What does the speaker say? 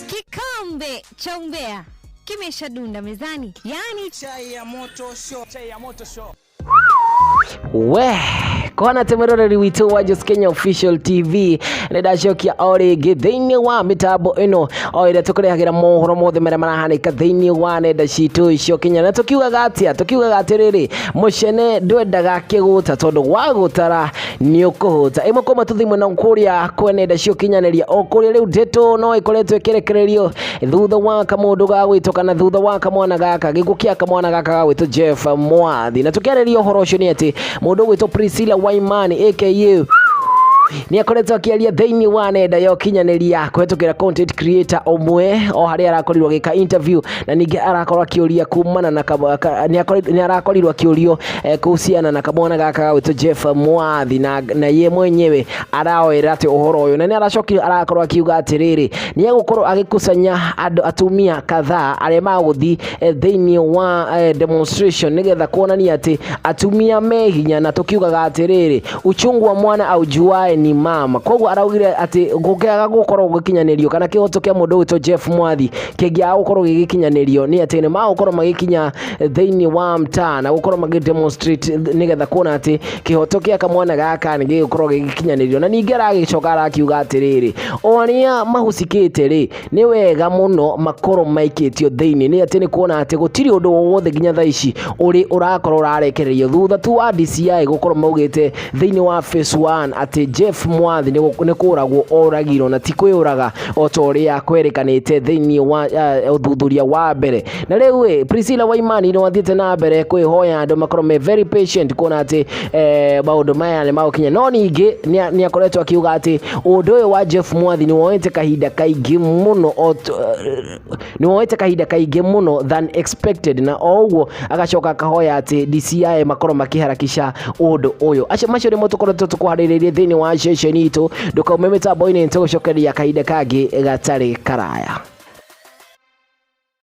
Kikombe cha umbea kimeshadunda mezani, yaani Chai ya moto show. Chai ya moto show. We kona atä mwäroreri witå wa Jos Kenya Official TV, nä ndacokia o rĩngĩ thĩinĩ wa mĩtambo ĩno o ĩrĩa tũkũrehagĩra mohoro mothe marĩa marahanĩka thĩinĩ wa nenda citũ icio Kenya. Na tũkiugaga atĩa? Tũkiugaga atĩrĩrĩ, mũcene ndwendaga kĩgũta, tondũ wagũtara nĩ ũkũhũta. Ĩmwe kwa ĩmwe tũthiĩ mwena kũrĩa kwa nenda cia ũkinyanĩria, o kũrĩa rĩu ndeto no ĩkoretwo ĩkĩrekererio thutha wa kamũndũ ga gwĩtwo, kana thutha wa kamwana gaka, gĩkuũ kĩa kamwana gaka ga gwĩtwo Jeff Mwathi. Na tũkĩarĩria ũhoro ũcio nĩ atĩ mũndũ ũgwĩtwo Priscilla Waimani aka nĩ akoretwo akĩaria thĩinĩ wa nenda ya ũkinyanĩria kũhetũkĩra content creator ũmwe, o harĩa arakorirwo agĩka interview, na ningĩ arakorwo akĩũria kumana na nĩ arakorirwo akĩũrio kuhusiana na kamwana gaka ga gwĩtwo Jeff Mwathi, na ye mwenyewe araoera atĩ ũhoro ũyũ, na nĩ aracokire arakorwo akiuga atĩrĩrĩ, nĩ egũkorwo agĩkusanya andũ, atumia kadhaa arĩa magũthiĩ thĩinĩ wa demonstration, nĩgetha kuonania atĩ atumia me hinya. Na tũkiugaga atĩrĩrĩ, uchungu wa mwana aujuae ni mama. Koguo araugire atĩ gũkĩaga gũkorwo gũgĩkinyanĩrio, kana kĩhoto kĩa mũndũ ũgwĩtwo Jeff Mwathi kĩngĩaga gũkorwo gĩgĩkinyanĩrio, nĩ atĩ nĩ magũkorwo magĩkinya thĩinĩ wa mtaa na gũkorwo magĩ demonstrate, nĩgetha kuona atĩ kĩhoto kĩa kamwana gaka nĩ gĩgũkorwo gĩgĩkinyanĩrio. Na ningĩ aragĩcoka arakiuga atĩrĩrĩ, o arĩa mahusikĩte rĩ, nĩ wega mũno makorwo maikĩtio thĩinĩ, nĩ atĩ nĩ kuona atĩ gũtirĩ ũndũ o wothe nginya thaa ici ũrĩ ũrakorwo ũrarekererio, thutha tu wa DCI gũkorwo maugĩte thĩinĩ wa phase 1 atĩ Jeff Mwathi nĩ kũragwo oragirwo na ti kwĩyũraga o ta ũrĩa kwerĩkanĩte thĩinĩ wa ũthuthuria wa mbere. Na rĩu ĩ, Priscilla Waimani nĩ wathiĩte na mbere kwĩhoya andũ makorwo me very patient, kuona atĩ maũndũ maya nĩ magũkinya. No ningĩ nĩ akoretwo akiuga atĩ ũndũ ũyũ wa Jeff Mwathi nĩ woete kahinda kaingĩ mũno, nĩ woete kahinda kaingĩ mũno than expected, na o ũguo agacoka akahoya atĩ DCI makorwo makĩharakisha ũndũ ũyũ. Acio macio nĩmo tũkoretwo tũkũharĩrĩirie thĩinĩ wa ceceni itũ. Ndũkaume mĩtambo-inĩ, nĩtũgũcokeria kahinda kangĩ gatarĩ karaya.